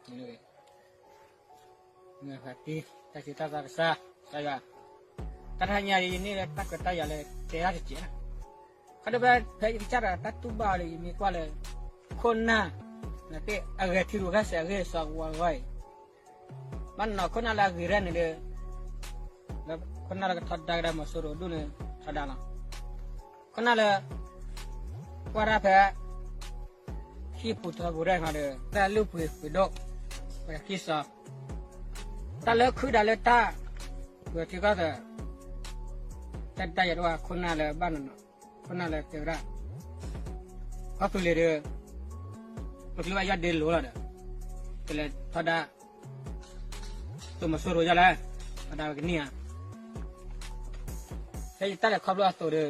တၢ်စံးတၢ်သီကစၢ်, ကစၢ်ယွၤ, တၢ်တဟါညါအံၤ ယန့ၢ်လၢတၢ်ခွဲးတၢ်ယာ်လၢတဲတၢ်တစဲး, ခီဒ်ဖဲယကစၢ်ဒီးတၢ်တူၢ်ဘၣ်အီၤဒီး ယမ့ၢ်ကွၢ်လၢ ခိၣ်နၢ် နသ့ၣ်အဂဲၤထံရူၢ်ကစၢ်အဂ့ၢ်စီၤဝါဂီၢ်အံၤ, ဘၣ်နီၢ်နီၢ်ခိၣ်နၢ်လၢအဂ့ၤဒၣ်န့ၣ်ဒီး လၢခိၣ်နၢ်လၢကထီဒါကဒါမီၤစိရိၤဒိၣ်န့ၣ် ထီဒါလီၤ. ခိၣ်နၢ်လၢ ကွၢ်တၢ်ဖဲ ဟံၣ်ပူၤထီပူၤဒၣ်ဟီဒီး တၢ်လုၢ်ပှ့ၤပှ့ၤဒိၣ် ပှၤကံၢ်စီ တၢ်လၢခုၣ်ဒါလၢတၢ် ပှၤထံကီၢ်သၢ တၢ်ဒၣ်ယဲတဝၢ်ခိၣ်နၢ်လၢဘၣ်နီၢ်နီၢ် ခိၣ်နၢ်လၢတဲဝဲဒၣ် ကီၢ်သူလ့ၤဒီး ပကျိဘၣ်ယီၢ်ဒ့လိၤလီၤဒီး ကလဲၤထီဒါ သုးမီၤစိရိၤယီၢ်လၢ အဒၣ်ဝဲကနံၣ်ဧါ ဖဲယတၢ်လဲၤခီဖျိအသိးဒီး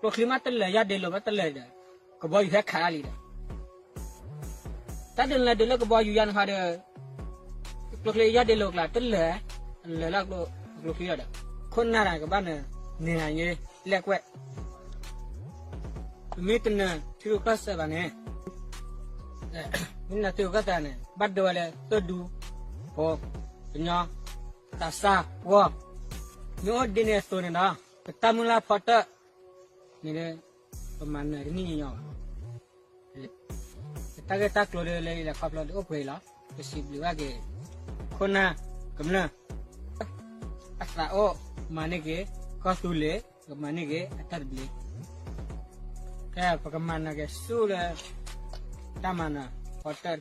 ကျိချံမးတလၢာ် ယီၢ်ဒ့လိၤမးတလၢာ်ဒီး ကဘီယူၤဟဲခးလံဒီး တၢ်ဒုးနလဲၤဒုးလၢကဘီယူၤယီၢ်န့ၣ်ဟီဒီး ကျိချံယီၢ်ဒ့လိၤကျါတလၢာ် လၢာ်လၢကျိချံယီၢ်ဒီး ခိၣ်နၢ်တၢ်ကဘၣ်နၤ န့ၢ်နၤညါ လဲၣ်ကွဲး ပမ့ၢ်တနၢၤထံရူၢ်ကီၢ်သဲးဘၣ်န့ၣ် မ့ၢ်နၢၤထံရူၢ်ကီၢ်သဲးန့ၣ် ဘၣ်ဒိဝဲလၢသိၣ်ဒူ ဖိ ကညီ သးစၢ် ဂီၢ် မ့ၢ်အိၣ်ဒ်န့ၣ်အသိးန့ၣ်ဒီး ပတၢ်မုၢ်လၢ်ဖီတၢၣ်န့ၣ် ပမၤနၢၤတနံၣ်ညီညီဘၣ်. တၢ်ဂ့ၢ်တၢ်ကျိၤဒီးလၢယလဲၤခီဖျိဒီးအိၣ်ပှဲၤအံၤလီၤ. ပစံးဘျုးဘၣ်က့ၤ ခိၣ်နၢ်ကမျၢၢ် အသးအိၣ်မၤန့ၢ်က့ၤ ကီၢ်သူလ့ၤ ကမၤန့ၢ်က့ၤအတၢ်သဘျ့ ကဲ ပကမၤနၢၤက့ၤဆူလၢ တၢ်မၤနၢၤဖီတၢၣ်တက့ၢ်.